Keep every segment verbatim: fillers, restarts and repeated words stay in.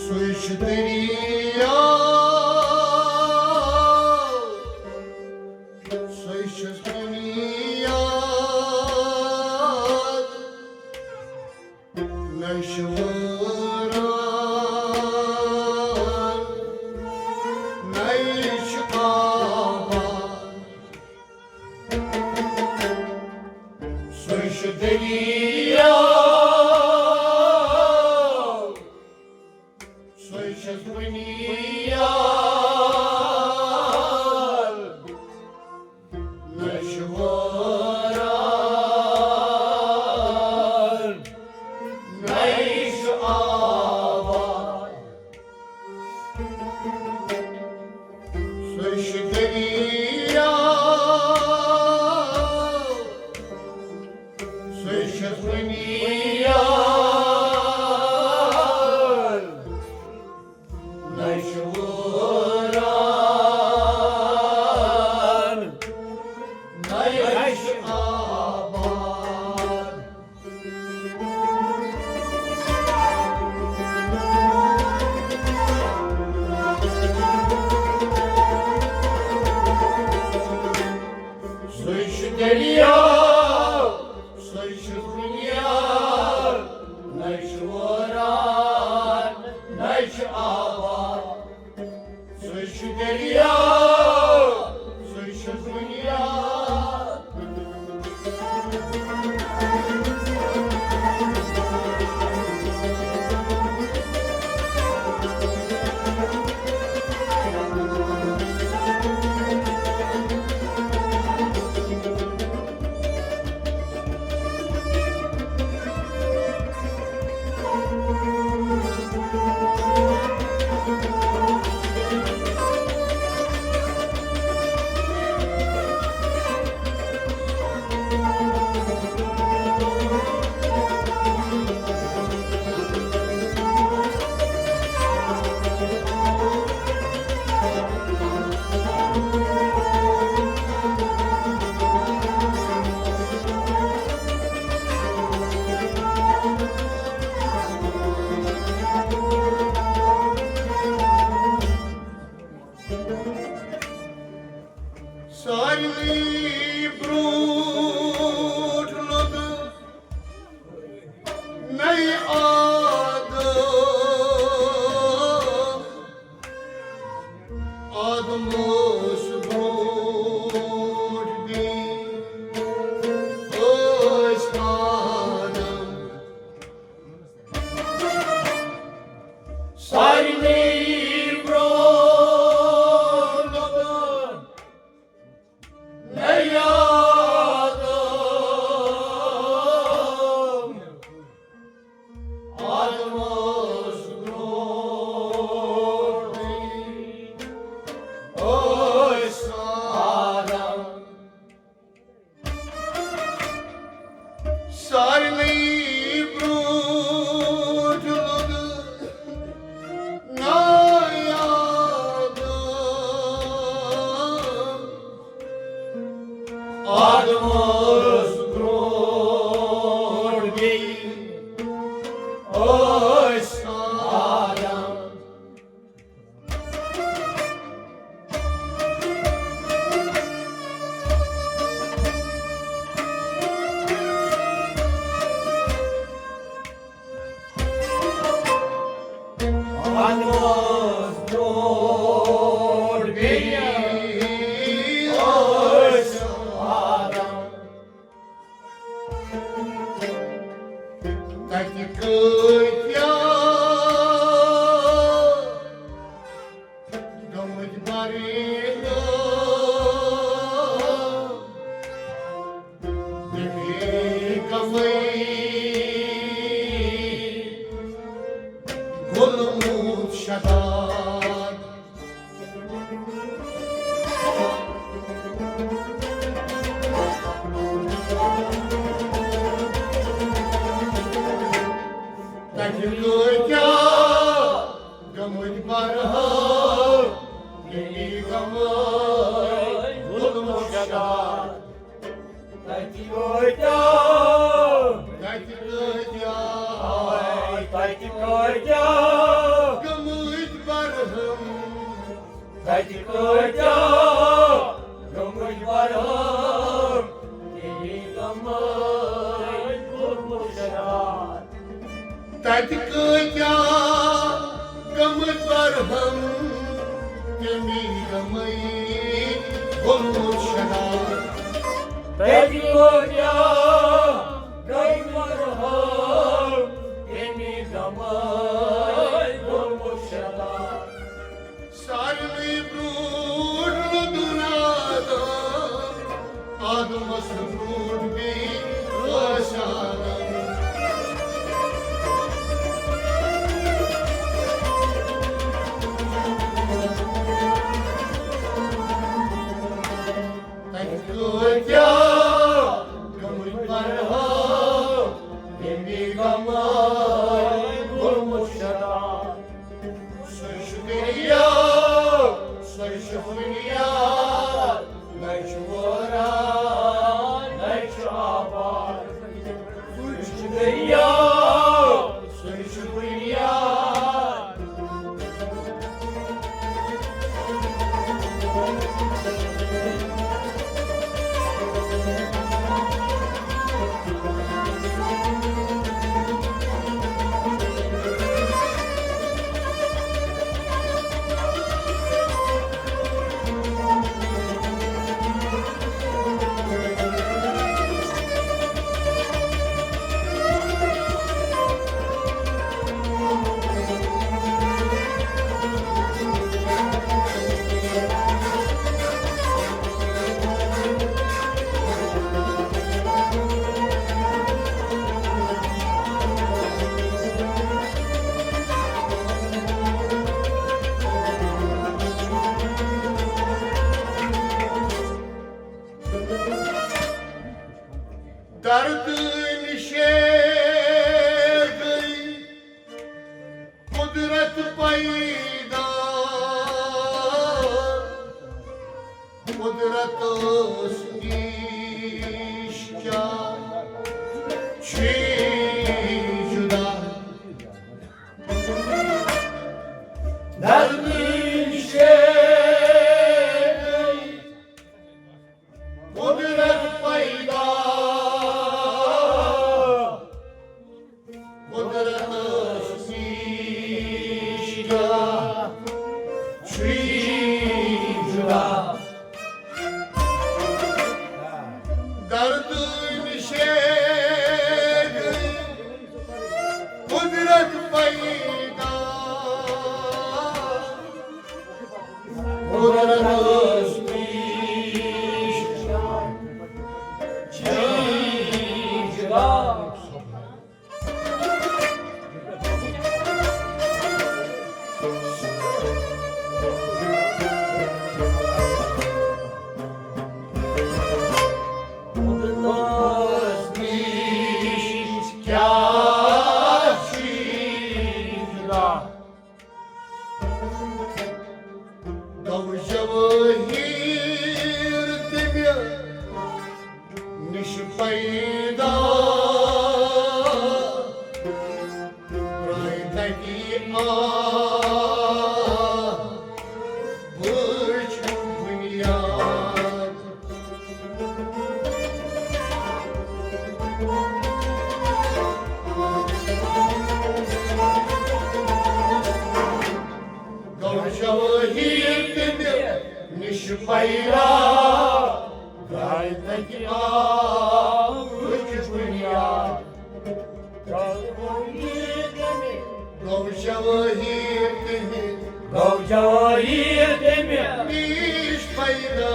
سُے چھُ دٔریاو، سُے چھُ بُنیاد، نَے چھُ وٲران، نَے چھُ آباد۔ سُے چھُ دٔریاو، سُے چھُ بُنیاد، نَے چھُ وٲران، نَے چھُ آباد۔ سُے چھُ دٔریاو، سُے چھُ بُنیاد، نَے چھُ وٲران، نَے چھُ آباد۔ سُے چھُ دٔریاو، سُے چھُ بُنیاد، نَے چھُ وٲران، نَے چھُ آباد۔ سُے چھُ دٔریاو، سُے چھُ بُنیاد۔ سارنٕے برٛونٛٹھ لوٚگ نَے آدم۔ آدم اوس برٛونٛٹھ بیٚیہِ ٲسۍ آدم۔ سارنٕے برٛونٛہہ لوٚگ نَے آدم۔ آدم اوس برٛونٛہہ بیٚیہِ ٲسۍ آدم۔ سارنٕے برٛونٛٹھ لوٚگ نَے آدم۔ آدم اوس برٛونٛٹھ بیٚیہِ ٲسۍ آدم۔ تَتہِ کۭتیٛاہ گٔمٕتۍ بَرِ غٲب، بے غمٕے گوٚلمُت شداد۔ تَتہِ کۭتیٛاہ گٔمٕتۍ برہم، ییٚلہِ غمٕے گوٚلمُت شداد۔ تَتہِ کۭتیٛاہ، تَتہِ کۭتیٛاہ، تَتہِ کۭتیٛاہ تَتہِ کۭتیٛاہ گٔمٕتۍ برہم، تِمی گٔمٕتۍ گُل مُرشِدار۔ تَتہِ کۭتیٛاہ گٔمٕتۍ برہم، تِمی گٔمٕتۍ گُل مُرشِدار۔ تَتہِ کۭتیٛاہ گٔمٕتۍ برہم، تِمی گٔمٕتۍ گُل مُرشِدار۔ سارنٕے برٛونٛٹھ لوٚدُن آدم، آدمس برٛونٛٹھ بیٚیہِ ٲسۍ آدم۔ تَتہِ کۭتیٛاہ گٔمٕتۍ برہم، تِمی گٔمٕتۍ گُل مُرشِدار۔ سُہ چھُ دٔریاو، سُہ چھُ بُنیاد، نہ چھُ وٲران، نہ چھُ آباد۔ سُہ چھُ دٔریاو، سُہ چھُ بُنیاد۔ دردٕ نِشے گٔے قدرت پیدا، قدرتس نِش کیٛاہ چھُے جُدا؟ دردٕ نِشے گٔے قدرت پیدا، قدرتس نِش کیٛاہ چھُے جُدا؟ دردٕ نِشے گٔے قدرت پیدا، قدرتس نِش چھُے جُدا۔ قدرتس نِش کیٛاہ چھُے جُدا؟ گوٚو جوٲہِر تہِ مےٚ نِش پیدا، ترٛایہِ تَتہِ آب وٕچھ بُنیاد۔ گوٚو جوٲہِر تہِ مےٚ نِش پیدا، درٛاے تَتہِ آب وٕچھ بُنیاد۔ گوٚو جوٲہِر تہِ مےٚ، گوٚو جوٲہِر تہِ مےٚ نِش پیدا۔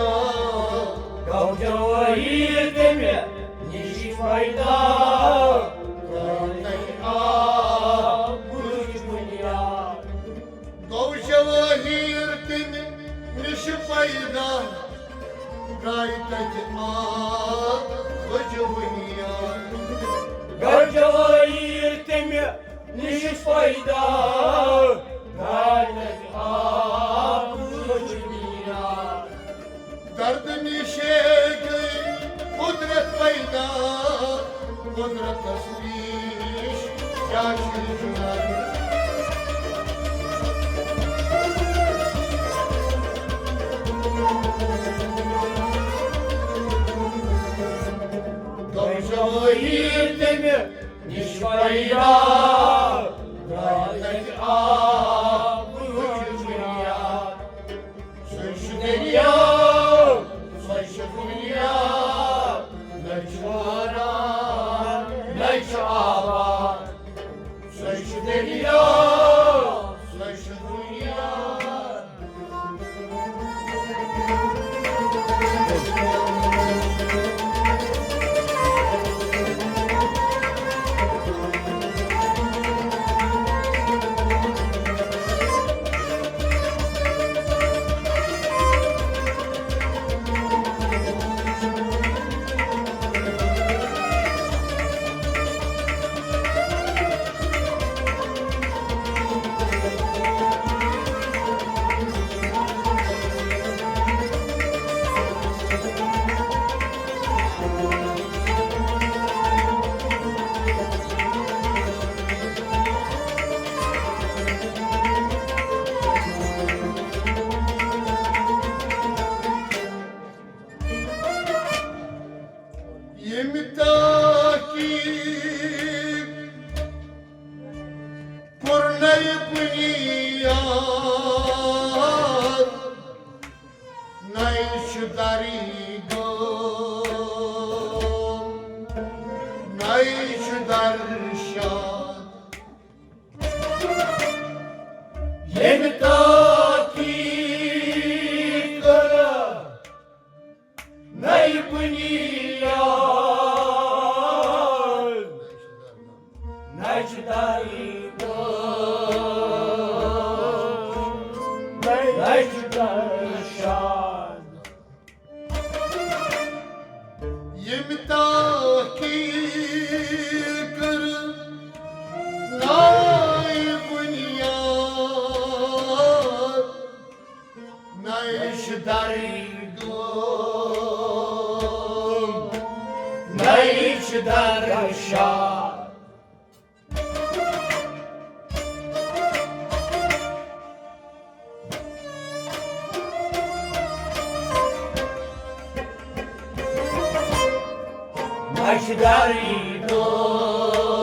گوٚو جوٲہِر تہِ مےٚ نِش پیدا، تَتہِ آب وٕچھ بُنیاد۔ گوٚو جوٲہِر تہِ مےٚ نِش پیدا، درٛاے تَتہِ آب وٕچھ بُنیاد۔ گوٚو جوٲہِر تہِ مےٚ نِش پیدا، درٛاے تَتہِ آب وٕچھ بُنیاد۔ دردٕ نِشے گٔے قدرت پیدا، قدرتس نِش کیٛاہ چھُ جُدا؟ درٛاے تَتہِ آب، سُے چھُ دٔریاو، سُے چھُ دُنیا، نہ چھُ وٲران، نہ چھُ آباد۔ سُے چھُ دٔریاو، سُے چھُ دُنیا۔ ییٚمہِ تحقیٖق کوٚر نَے بُنیاد، نَے چھُ دَرٕے گٲم، نَے چھُ دَرشاد۔ ییٚمہِ تحقیٖق کٔر نَے بُنیاد، نَے چھُ دَرٕے گٲم، نَے چھُ دَرشاد۔ ییٚمہِ تحقیٖق کٔر نَے بُنیاد، نَے چھُ دَرٕے گٲم، نَے چھُ دَرشاد۔ نَے چھُ دَرٕے گٲم،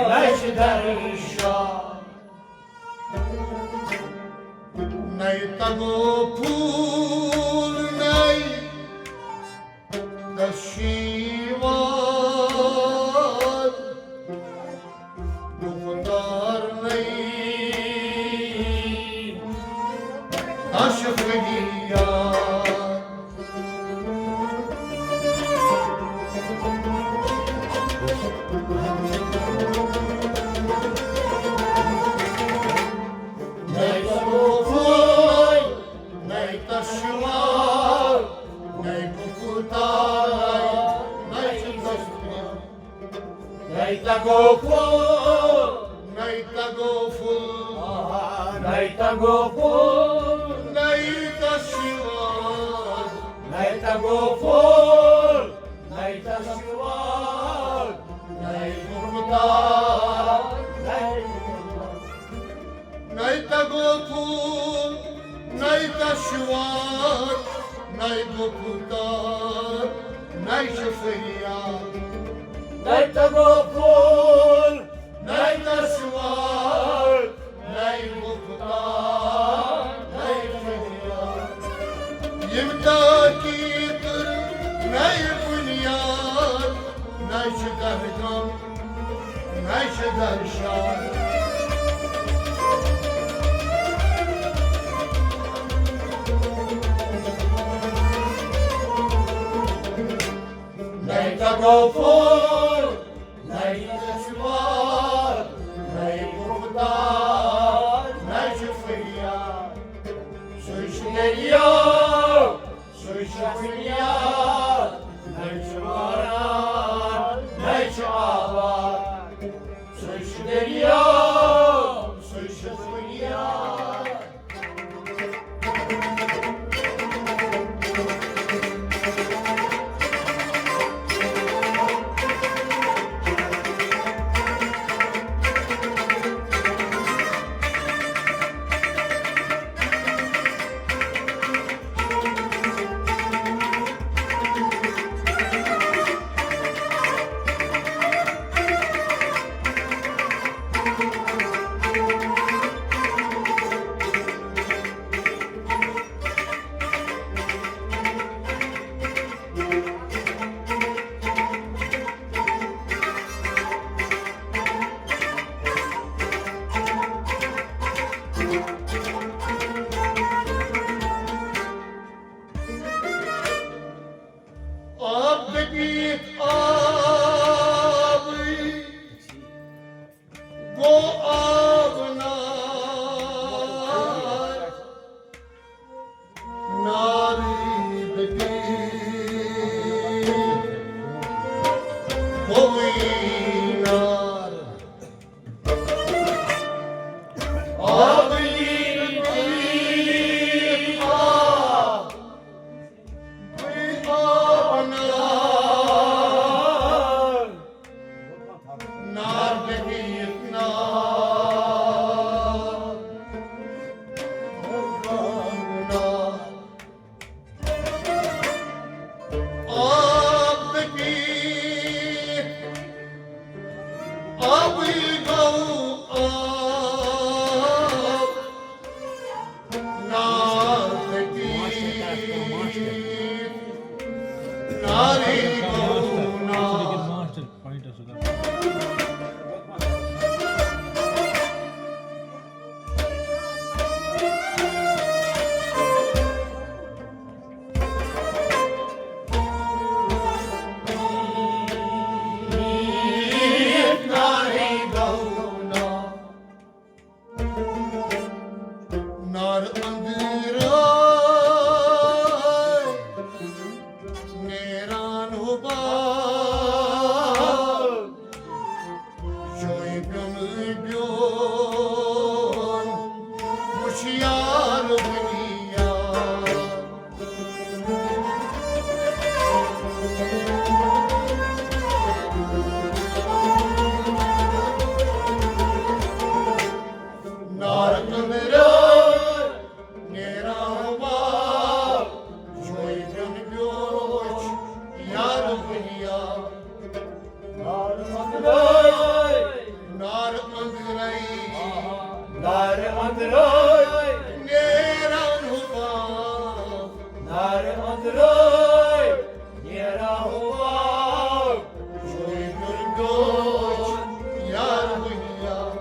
نَے چھُ دَرشاد۔ نَے تَگو پھوٗل، نَے تَس چھُ یِوان گُفتار، نَے تَس چھُ فریاد۔ نَے تَس گُفتار، نَے تَس چھُ یِوان، نَے گُفتار، نَے چھُ تَس فریاد۔ نَے تَگو پھوٗل، نَے تَگو پھوٗل، نَے تَگو پھوٗل، نَے تَس چھُ یِوان۔ نَے تَگو پھوٗل، نَے تَس چھُ یِوان، نَے گُفتار، نَے نَے تَگو پھوٗل، نَے تَس چھُ یِوان، نَے گُفتار، نَے چھُ فریاد۔ نَے تَگو پھوٗل، نَے تَس چھُ یِوان، نَے گُفتار، نَے چھُ فریاد۔ ییٚمہِ تحقیٖق کٔر نَے بُنیاد، نَے چھُ دَرگام، نَے چھُ دَرشان۔ نَے تَگو پھوٗل، نَے تَس چھُ یِوان، نَے گُفتار، نَے چھُ فریاد۔ سُے چھُ دٔریاو، سُے چھُ بُنیاد، نَے چھُ وٲران، نَے چھُ آباد۔ سُے چھُ دٔریاو، سُے چھُ بُنیاد۔ آب دٔپِتھ آبٕے گوٚو آب نار، نارٕے دٔپِتھ گوٚوٕے نار۔ آبٕے دٔپِتھ آب، گوٚو آب نار۔ نار دٔپِتھ نار، نار۔ آب دٔپِتھ آبٕے گوٚو آب۔ نار دٔپِتھ نارٕے گوٚو نار۔ نار أنٛدرٕ نیران ہُباب، جوے پیوٚن پیوٚن ہُشیار بنیاد۔ نار أنٛدرٕ نیران ہُباب، جوے پیوٚن پیوٚن ہُشیار بنیاد۔ نار أنٛدرٕ، نار أنٛدرٕ، نار أنٛدرٕ نیران ہُباب۔ نار أنٛدرٕ نیران ہُباب، جوے پیوٚن پیوٚن ہُشیار بنیاد۔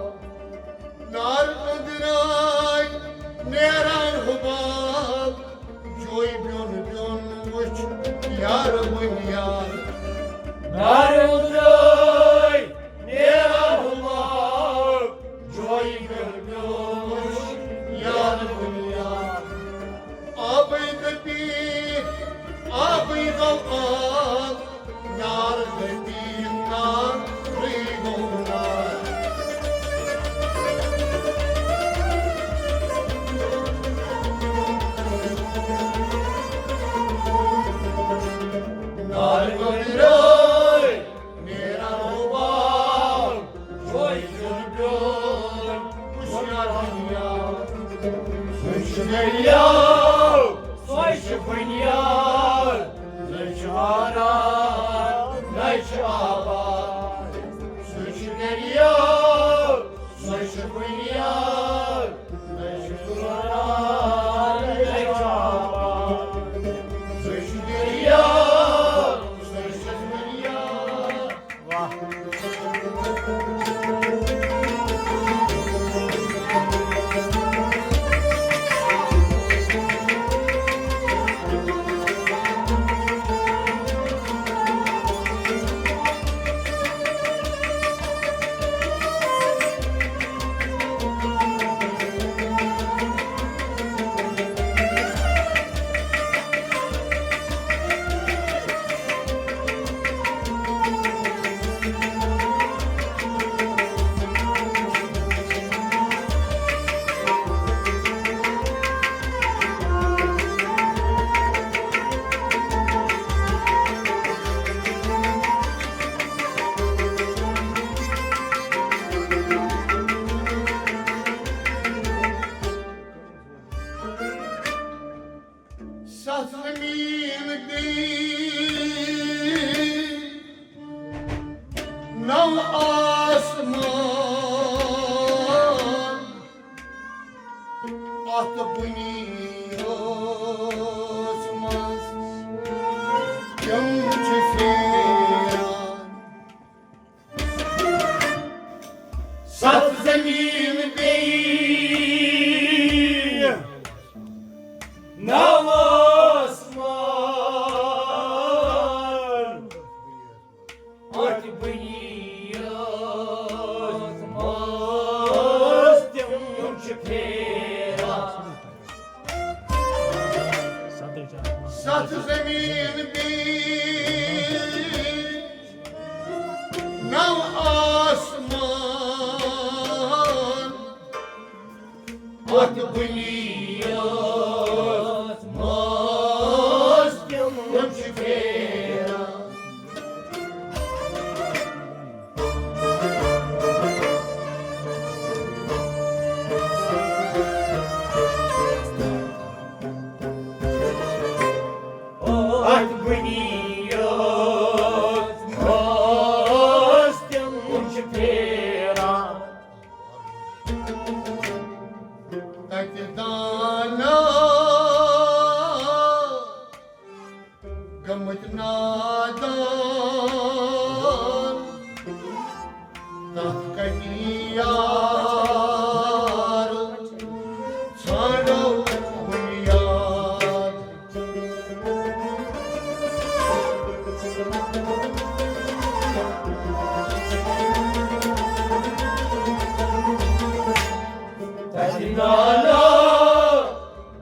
نار أنٛدرٕ نیران ہُباب، جوے پیوٚن پیوٚن ہُشیار بنیاد۔ نار أنٛدرٕ نیران ہُباب، جوے پیوٚن پیوٚن ہُشیار بنیاد۔ آبٕے دٔپِتھ آبٕے گوٚو آب، نار دٔپِتھ نارٕے گوٚو نار۔ نار أنٛدرٕ نیران ہُباب، جوے پیوٚن پیوٚن ہُشیار بنیاد۔ سُہ چھُ دٔریاو، سُہ چھُ بنیاد، نہ چھُ آرام، نہ چھُ آباد۔ سُہ چھُ دٔریاو، سُہ چھُ بنیاد، نہ چھُ آرام، نہ چھُ آباد۔ سُہ چھُ دٔریاو، سُہ چھُ بنیاد۔ واہ۔ تہٕ بُنیٲدِس منٛز تِم چھِ پھیران۔ ستھ زمین بیٚیہِ نو آسمان، أتھۍ بُنیٲدِس منٛز تِم چھِ پھیران۔ ستھ زمین بیٚیہِ نو آسمان، أتھۍ بُنیٲدِس منٛز تِم چھِ پھیران۔ أتھۍ بُنیٲدِس منٛز تِم چھِ پھیران۔ تَتہِ دانا گٔمٕتۍ نادان، تَتھ کَتہِ یار ژھانٛڈو بُنیاد۔ تَتہِ دانا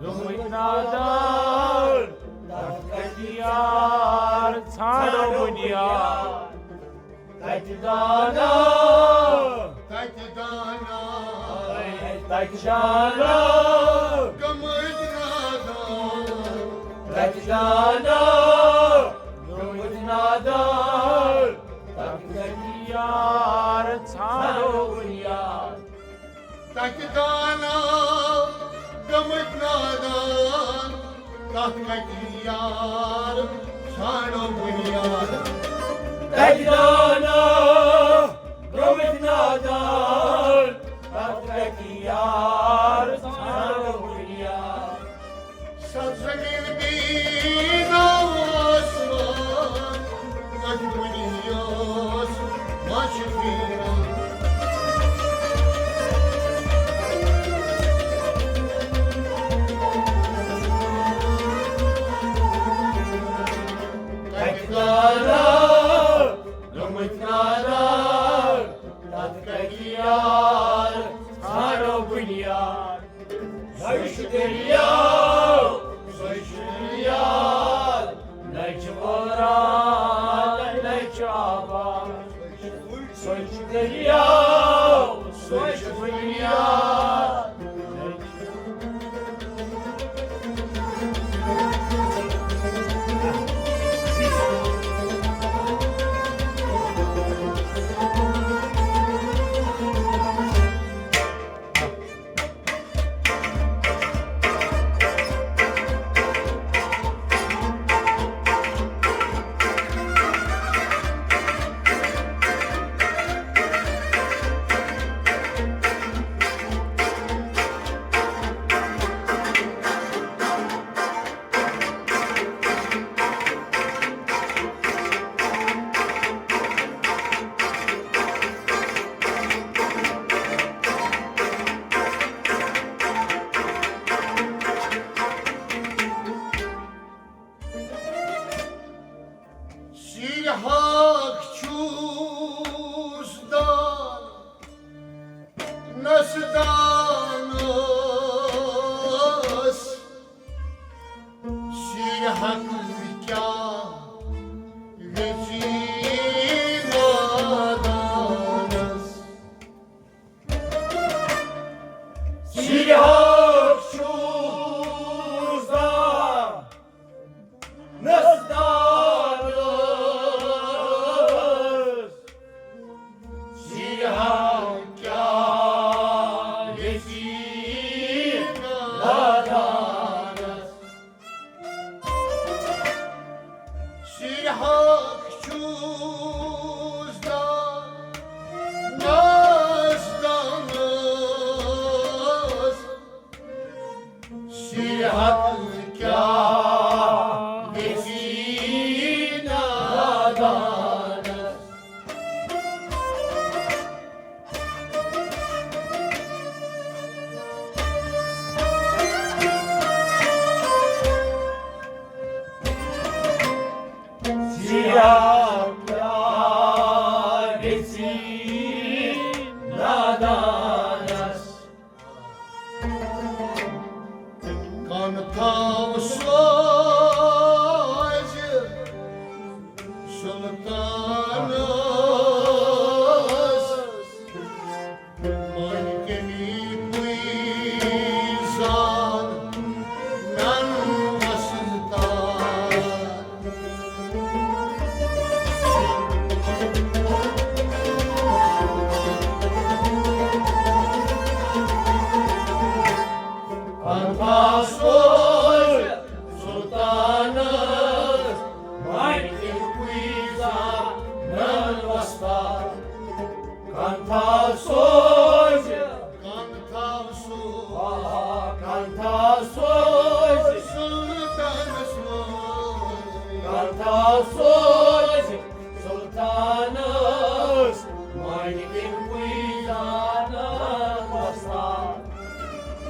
گٔمٕتۍ نادان، تَتھ کَتہِ یار ژھانٛڈو بُنیاد۔ تَتہِ دانا، تَتہِ دانا، تَتہِ دانا، گٔمٕتۍ نادان۔ تَتہِ دانا، گٔمٕتۍ نادان، تَتہِ کَتہِ یار ژھانٛڈو بُنیاد۔ تَتہِ دانا گٔمٕتۍ نادان، تَتھ کَتہِ یار ژھانٛڈو بُنیاد۔ تَتہِ دانا گٔمٕتۍ نادان، تَتھ کَتہِ یار ژھانٛڈو بُنیاد۔ سرزمین بینا آسمان، اجمنی آس ماش پیران۔ کتہِ دانا، گٔمٕتۍ نادان، تتھ کتہِ یار، ژھانڈو بُنیاد۔ سُے چھُ دٔریاو، سُے چھُ دٔریاو، نَے چھُ وٲران، نَے چھُ آباد۔ سُے چھُ دٔریاو، سُے چھُ بُنیاد۔ سِرِ حق چھُس دانَس دانَس، سِرِ حق کیٛاہ ویژی نادانَس۔ سِرِ حق چھُس دانَس دانَس، سِرِ حق کیٛاہ ویژی نادانَس۔ سِرِ حق چھُس دانَس دانَس،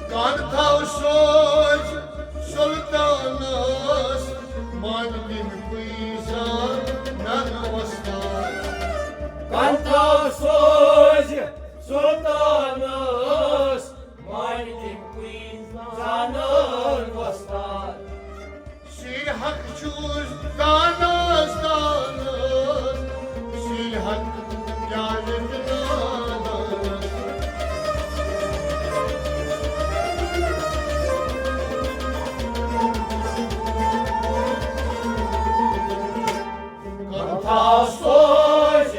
کَن تھاو سوز سُلطانَس، مانہِ تٔمۍ کُے زانَن وۄستاد۔ کَن تھاو سوز سُلطانَس، مانہِ تٔمۍ کُے زانَن وۄستاد۔ سُے حق چھُس دانَس دانَس، سُے حق کیٛاہ لیکھِ نادانَس۔ کَن تھاو سوز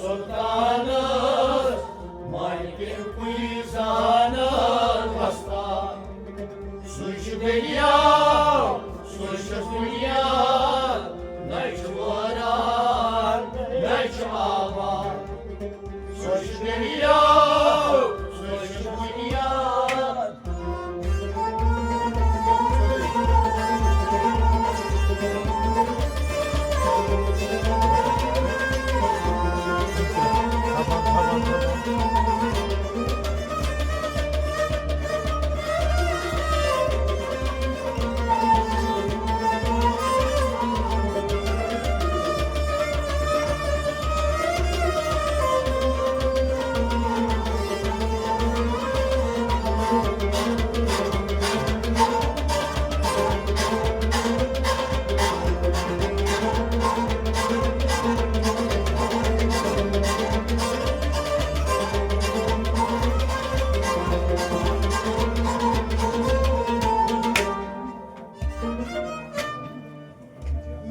سُلطانَس، مانہِ تٔمۍ کُے زانَن وۄستاد۔ سُے چھُ دٔریاو، سُے چھُس بُنیاد، نَے چھُ وٲران، نَے چھُ آباد۔ سُے چھُ دٔریاو، سُے چھُس بُنیاد۔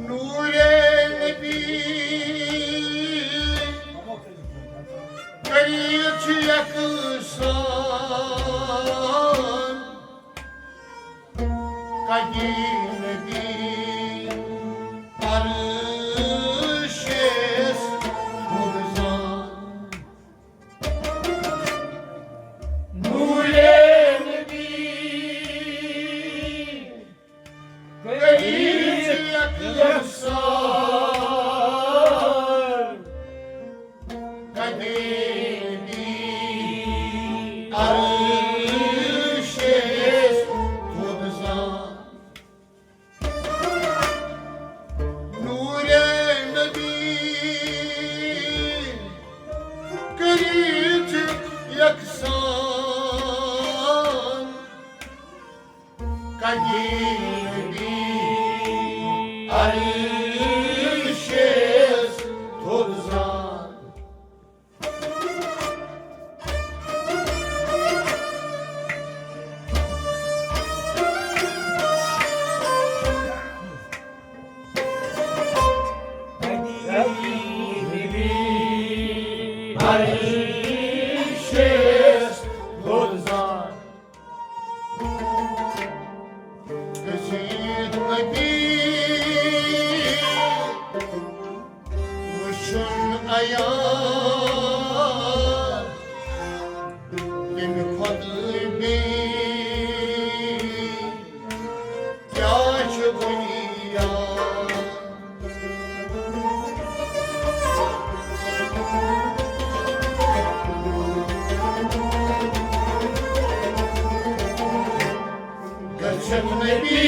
نورِ نبی کٔرِتھ یکسان، قدیم نبی عرشس بُزان۔ نورِ نبی کٔرِتھ یکسان، قدیم نبی عرشس بُزان۔ نورِ نبی کٔرِتھ یکسان، قدیم نبی عرشس بُزان۔ عرشس بُزان۔ گٔژھِتھ نبی وٕچھُن عیان، تَمہِ کھۄتہٕ بیٚیہِ کیٛاہ چھُ بُنیاد؟ گٔژھِتھ نبی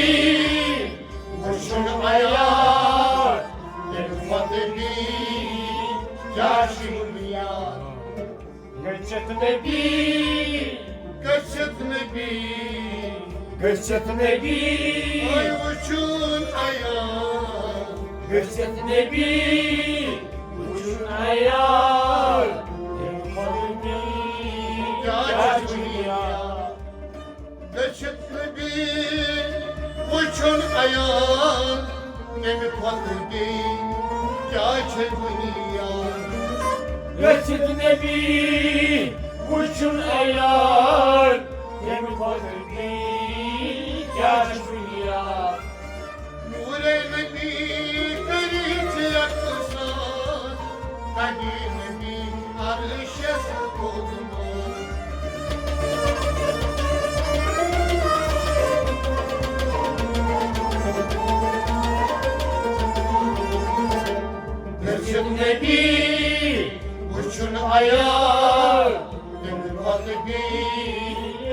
وٕچھُن عیان، تَمہِ کھۄتہٕ بیٚیہِ کیٛاہ چھُ بُنیاد؟ گٔژھِتھ نبی، گٔژھِتھ نبی، گٔژھِتھ نبی۔ وۄنۍ وٕچھُن عیان۔ گٔژھِتھ نبی، وٕچھُن عیان۔ تَمہِ کھۄتہٕ بیٚیہِ کیٛاہ چھُ بُنیاد؟ گٔژھِتھ نبی وٕچھُن عیان، تَمہِ کھۄتہٕ بیٚیہِ کیٛاہ چھےٚ بُنیاد؟ گٔژھِتھ نبی وٕچھُن عیان، تَمہِ کھۄتہٕ بیٚیہِ کیٛاہ چھےٚ بُنیاد؟ نورِ نبی کٔرِتھ یکسان، قدیم نبی عرشس بُزان۔ گٔژھِتھ نبی وٕچھُن عیان، تَمہِ کھۄتہٕ بیٚیہِ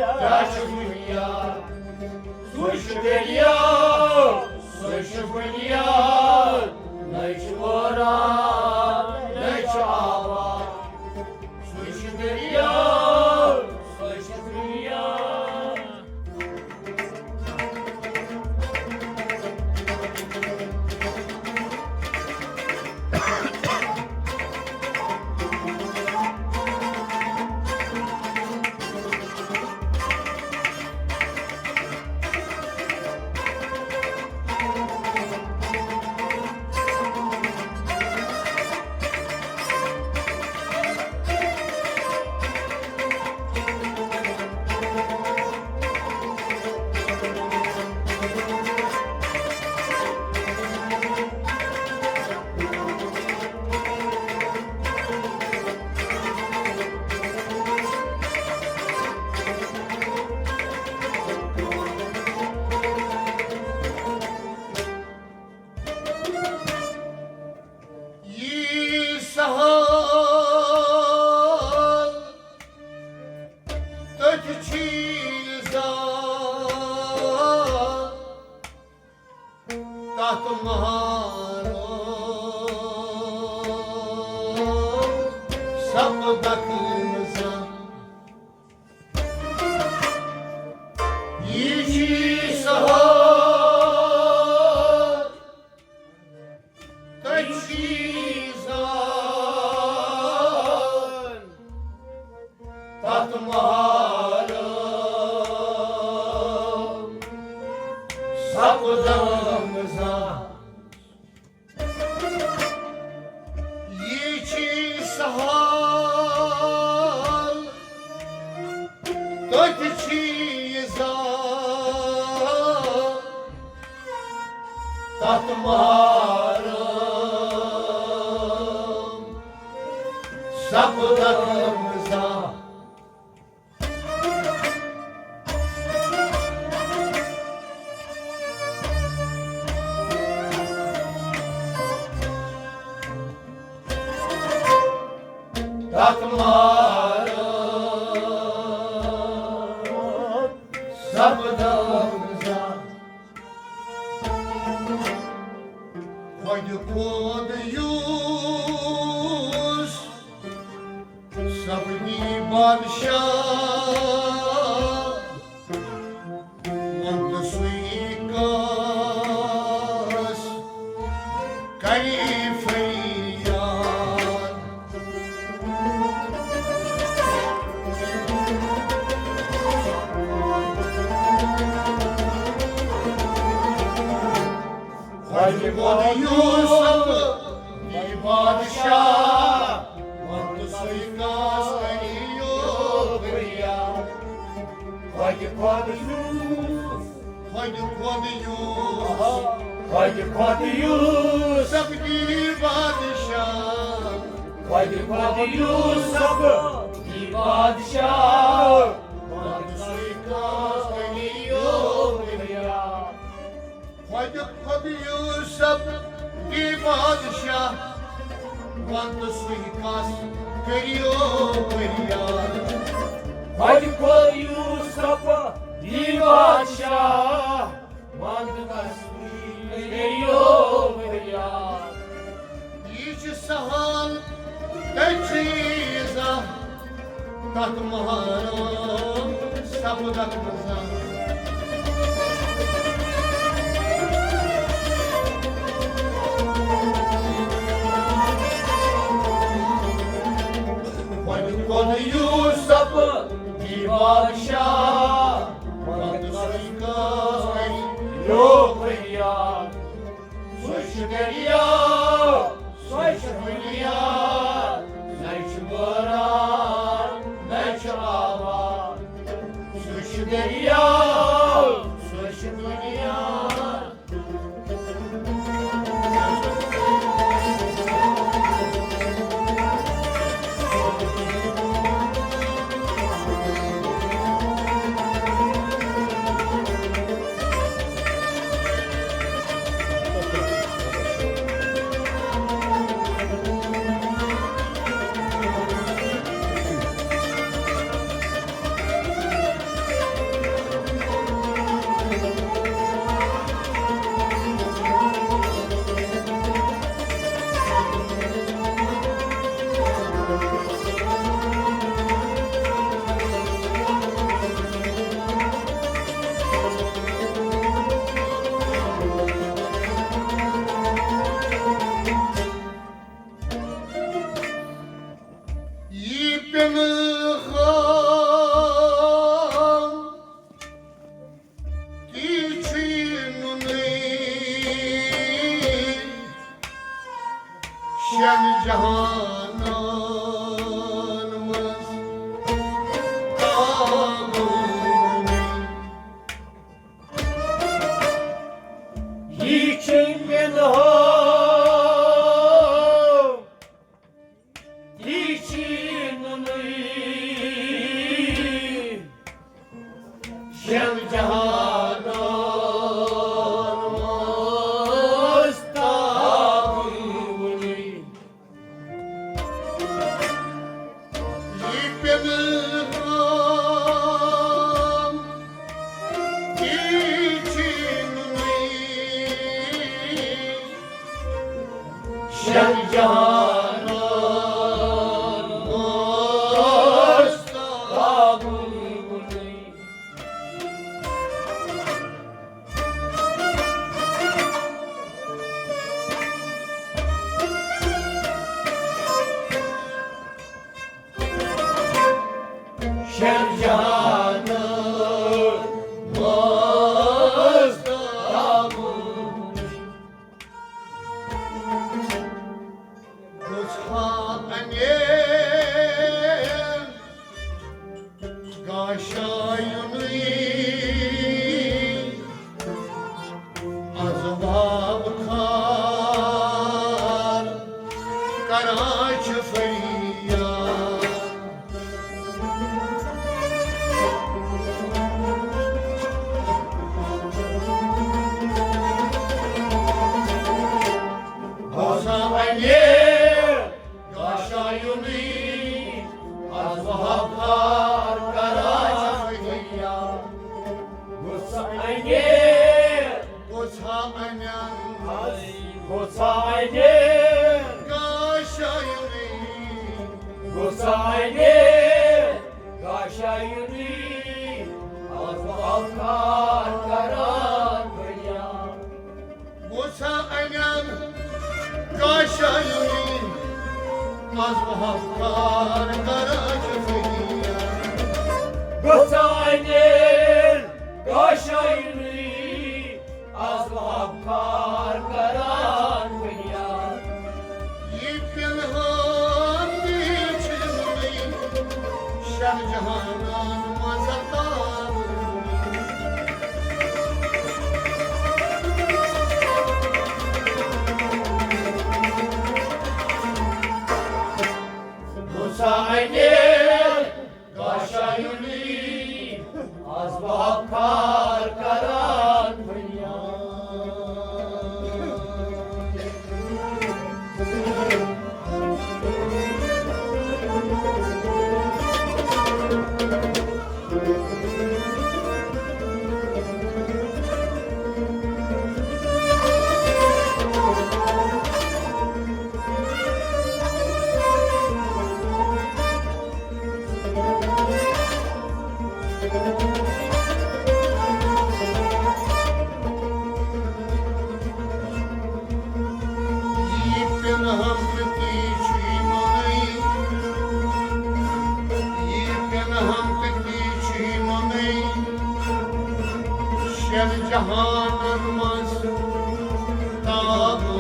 کیٛاہ چھُ بُنیاد؟ سُے چھُ دٔریاو، سُے چھُ بُنیاد، نَے چھُ وٲران، نَے چھُ آباد۔ سُے چھُ دٔریاو، سُے چھُ بُنیاد۔ یی سہل تٔتھۍ چھی زال، تتھ مہارو سپدکھ نہٕ زانٛہہ۔ یہِ چھی سہل تٔتھۍ چھی زال، تتھ مہارو سپدکھ نہٕ زانٛہہ۔ یہِ چھی سہل تٔتھۍ چھی زال، تتھ مہارو سپدکھ نہٕ زانٛہہ۔ تتھ مہارو سپدکھ نہٕ زانٛہہ۔ خۄدِ خۄد یُس سپدی بادشاہ، وَن تہٕ سُے کٲنٛسہِ کرِ فریاد۔ خۄدِ خۄد یوٗسف دی بادشاہ، وَن تہٕ سُے کٲنٛسہِ کَرِ یوٗ فریاد۔ خۄدِ خۄد یوٗسف، خۄدِ خۄد یوٗسف، خۄدِ خۄد یوٗسف دی بادشاہ۔ خۄدِ خۄد یوٗسف دی بادشاہ، وَن تہٕ سُے کٲنٛسہِ کَرِ یوٗ فریاد۔ خۄدِ خۄد یوٗسف دی بادشاہ، وَن تہٕ سُے کٲنٛسہِ کَرِ یوٗ فریاد۔ خۄدِ خۄد یوٗسف دی بادشاہ، وَن تہٕ کٲنٛسہِ کَرِ یوٗ فریاد۔ یہِ چھُ سہل تٔتھۍ چھی زال، تتھ مہارو سپدکھ نہٕ زانٛہہ۔ خۄدِ خۄد یوٗسف دی بادشاہ، وَن تہٕ سُے کٲنٛسہِ کَرِ یوٗ فریاد۔ سُے چھُ دٔریاو، سُے چھُ بُنیاد، نَے چھُ وٲران، نَے چھُ آباد۔ سُے چھُ دٔریاو، سُے چھُ بُنیاد۔ جہانن منٛز تابوٗنٕے۔ یہِ چھُ مےٚ نہٕ ہو، یہِ چھُ نہٕ مےٚ۔ شٮ۪ن جہانن منٛز تابوٗنٕے۔ یہِ پٮ۪نہٕ ہم، یہِ چھُ نہٕ مےٚ۔ شٮ۪ن جہانن منٛز تابوٗنٕے۔ شٮ۪ن جہانن منٛز تابوٗنٕے۔ گوٚژھ ہا اَمے گاشایُنٕے از واب خار کران چھِ فریاد۔ گوٚژھ ہا اَمے گاشایُنٕے از واب خار کران چھِ فریاد۔ گوٚژھ ہا اَمے، گوٚژھ ہا اَمے، گوٚژھ ہا اَمے گاشایُنٕے، گوٚژھ ہا اَمے گاشایُنٕے از واب خار کران فریاد۔ گوٚژھ ہا اَمے گاشایُنٕے از واب خار کران چھِ فریاد۔ گوٚژھ ہا اَمے گاشایُنٕے از واب خار کران فریاد۔ یہِ پٮ۪نہٕ ہم، یہِ چھُ نہٕ مےٚ۔ شٮ۪ن جہانن منٛز تابوٗنٕے۔ گوٚژھ ہا اَمے گاشایُنٕے از واب خار کران فریاد۔ یہِ پٮ۪نہٕ ہم تہٕ تی چھُ یِمنٕے، یہِ پٮ۪نہٕ ہم تہٕ تی چھُ یِمنٕے، شٮ۪ن جہانن منٛز تابوٗنٕے۔